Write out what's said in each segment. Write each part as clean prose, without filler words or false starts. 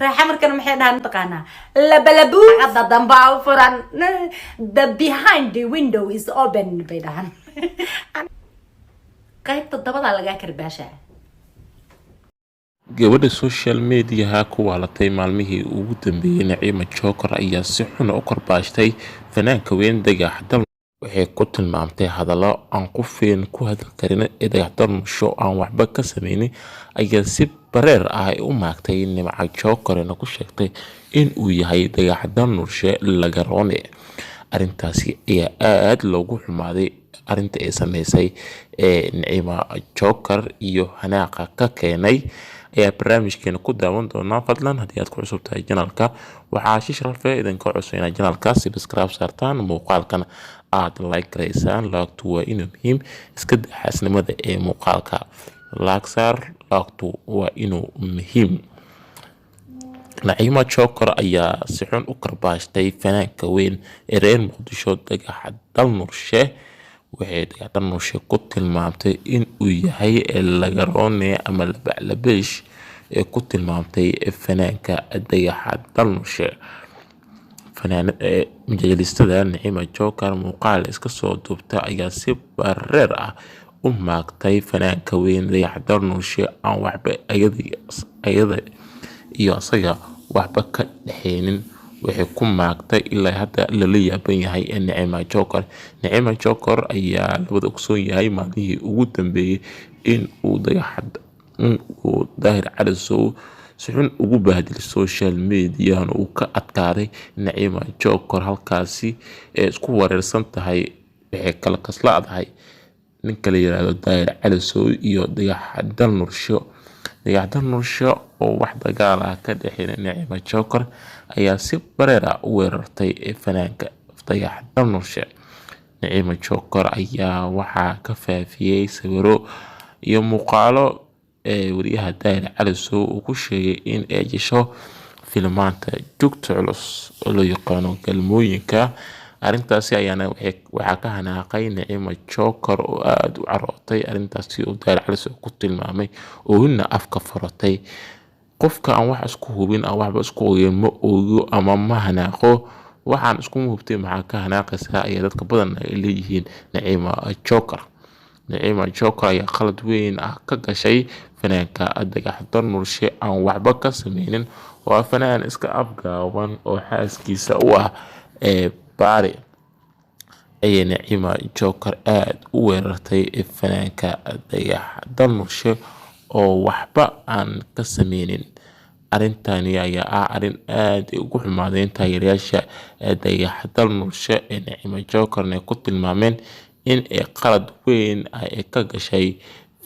Raaxa markana maxay dhahaan mataqaanaa? Labalabu hadda damba u furan, the behind the window is open, bay dhahaan. Qaybta dabadaa lagaa karbaashaa. Gabadha social mediaha ku waalatay maalmihii ugu dambeeyay, Naciima Joker, ayaa si xun u karbaashtay fanaanka weyn Dayax Dal. Waxay ku tilmaamtay hadallo aan qofeen ku hadli karin ee Dayax Dalmursho aan waxba ka sameynin ayaa si bareer ah u maagtay Nimco Jokerna ku sheegtay in uu yahay Dayax Dalmurshe lagaroone. Arrintaasi ayaa aada loogu xumaaday. Arrinta ay sameysay ee Naciima Joker iyo hanaaqa ka keenay ayaa barnaamijkeena ku daawan doonaa. Fadlan, haddii aad ku cusub tahay channelka, waxaa si sharaf leh idinka codso inaad channelka subscribe saartaan, muuqaalkan aad like garaysaan. Like-tu waa inuu muhiim iska daxaasnimada ee muuqaalka like saar, like-tu waa inuu muhiim. Naciima Joker ayaa si xun u karbaashtay fanaanka weyn ee reer Muqdisho, Dagax Dalnurshe. Waxay Dayax Dalnurshe ku tilmaamtay in uu yahay lagaroone ama labaclabeesh ee ku tilmaamtay fanaanka Dayaxa Dalnurshe. Majaajiliistada Naciima Joker muuqaal iska soo duubta ayaa si bareer ah u maagtay fanaanka weyn Dayax Dalnurshe aan waxba ayada iyo asaga waxba ka dhexeynin. Waxay ku maagtay ilaa hadda lala yaaban yahay Naciima Joker. Naciima Joker ayaa labada ogsoon yahay maalmihii ugu dambeeyay in uu Daahir Calasow si xun ugu bahdilay social mediahana uu ka adkaaday Naciima Joker. Halkaasi ee isku wareersan tahay, waxay kala kaslaadahay ninka la yiraahdo Daahir Calasow iyo Dayax Dalnurshe. Dayax Dalnurshe oo wax dagaal ah ka dhexeyn Naciima Joker ayaa si bareer ah u weerartay fanaanka Dayax Dalnurshe. Naciima Joker ayaa waxaa ka faafiyey sawiro iyo muuqaalo ee wariyaha Daahir Calasow uu ku sheegay in ay jesho filimaanta jugta culus oo loo yaqaano galmooyinka. Arrintaasi ayaana waxaa ka hanaaqay Naciima Joker oo aada u carootay arrintaasi oo Daahir Calasow ku tilmaamay, oohinna afka furatay. Qofka aan wax isku hubin, aan waxba isku ogeyn, ma oogo ama ma hanaaqo. Waxaan isku hubtay maxaa ka hanaaqaysaa, ayaa dadka badan ay leeyihiin Naciima Joker. Naciima Joker ayaa qalad weyn ah ka gashay fanaanka Dayax Dalnurshe aan waxba ka sameynin, oo ah fanaan iska afgaaban oo xaaskiisa u ah ee baari. Ayay Naciima Joker aada u weerartay fanaanka Dayax Dalnurshe oo waxba aan ka sameynin. Arrintani ayaa ah arrin aad ay ugu xumaadeen taageerayaasha Dayax Dalnurshe ee Naciima Jokerna ku tilmaameen in ay qalad weyn ah ay ka gashay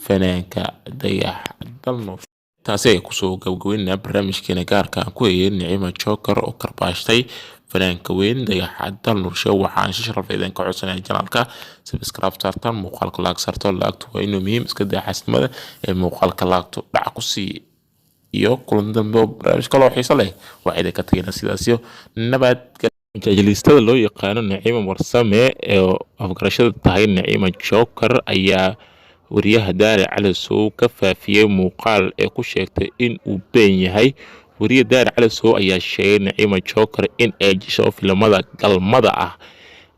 fanaanka Dayax Dalnurshe. Taasi ay kusoo gabagabeynaa barnaamijkeena gaarka aan ku eegay Naciima Joker oo karbaashtay fanaanka weyn Dayax Dalnurshe. Waxaan si sharaf idinka codsanaya channelka subscribe saartaan, muuqaalka like saarto. Like-tu waa inuu muhiim iska daxaasnimada ee muuqaalka like-tu dhac ku sii. Iyo kulan dambe oo barnaamij kaloo xiiso leh, waxaa idinka tagaynaa sidaasyo nabad. Majaajiliistada loo yaqaano Naciima Warsame ee afgarashada tahay Naciima Joker ayaa wariyaha Daahir Calasow ka faafiyey muuqaal ee ku sheegtay in uu been yahay. Wariye Daahir Calasow ayaa sheegay Naciima Joker in ay jesho filimada galmada ah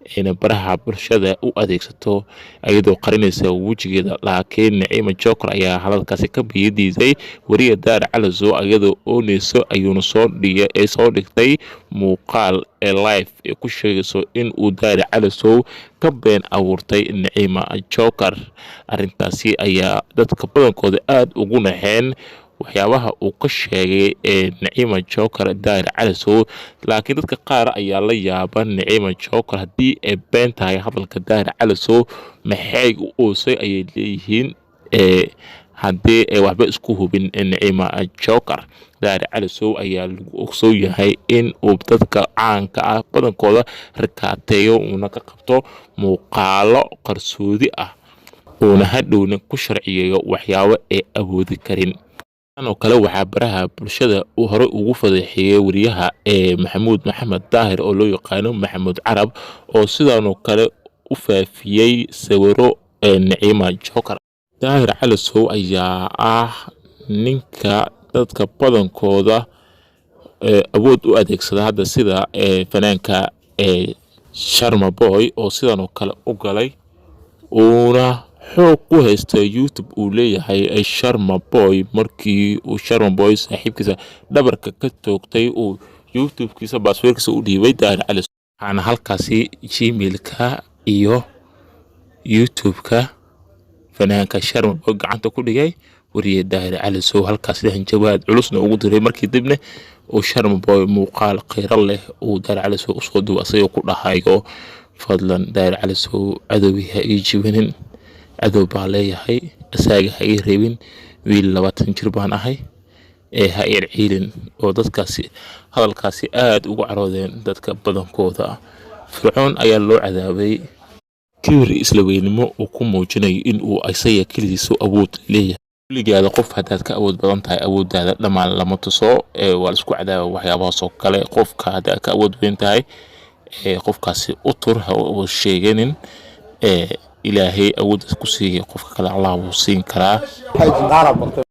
ayna baraha bulshada u adeegsato iyadoo qarinaysa wejigeeda, laakiin Naciima Joker ayaa hadalkaasi ka biyadiisay wariye Daahir Calasow iyadoo ooneyso ayuuna soo dhigay ee soo dhigtay muuqaal ee live ee ku sheegayso in uu Daahir Calasow ka been abuurtay Naciima Joker. Arrintaasi ayaa dadka badankooda aada ugu naxeen waxyaabaha uu ka sheegay ee Naciima Joker Daahir Calasow, laakiin dadka qaar ayaa la yaaban Naciima Joker haddii ay been tahay hadalka Daahir Calasow, maxay u oosay, ayay leeyihiin, ee haddii ay waxba isku hubin Naciima Joker. Daahir Calasow ayaa lagu ogsoon yahay in uu dadka caanka ah badankooda rikaateeyo, uuna ka qabto muuqaalo qarsoodi ah, uuna hadhowna ku sharciyeeyo waxyaabo ay awoodi karin. Oo kale waxaa baraha bulshada uu horey ugu fadeexeeyey wariyaha ee Maxamuud Maxamed Daahir oo loo yaqaano Maxamuud Carab, oo sidaanoo kale u faafiyey sawiro ee Naciima Joker. Daahir Calasow ayaa ah ninka dadka badankooda awood u adeegsada hadda, sida fanaanka Sharma Boy oo sidan oo kale u galay, uuna xoog ku haystay YouTube uu leeyahay Sharma Boy. Markii uu Sharma Boy saaxiibkiisa dhabarka ka toogtay, uu YouTube-kiisa password-kiisa u dhiibay Daahir Cali, waxaana halkaasi Gmail-ka iyo YouTube-ka fanaanka Sharma Boy gacanta ku dhigay wariye Daahir Cali Sow, halkaas hanjabaad culusna ugu diray. Markii dibna uu Sharma Boy muuqaal kheyro leh uu Daahir Cali Sow usoo duubay, asagoo ku dhahayo: "Fadlan Daahir Cali Sow, cadowgii ha ii jibinin, cadow baa leeyahay, asaaga ha ii reebin, wiil 20 jir baan ahay ee ha ii ciilin." Oo dadkaasi hadalkaasi aada ugu caroodeen dadka badankooda. Fircoon ayaa loo cadaabay kibir, isla weynimo uu ku muujinayo in uu isaga keligiisu awood leeyahay. Weligaada qof haddaad ka awood badan tahay, awooddaada dhammaan lama tuso ee waa la isku cadaaba waxyaabahaas oo kale. Qofka haddaad ka awood weyn tahay ee qofkaasi u tur, ha u sheeganin. Ee Ilaahay awooddaas ku siiyay qofka kale, Allah wuu siin karaa. Qaara bartay.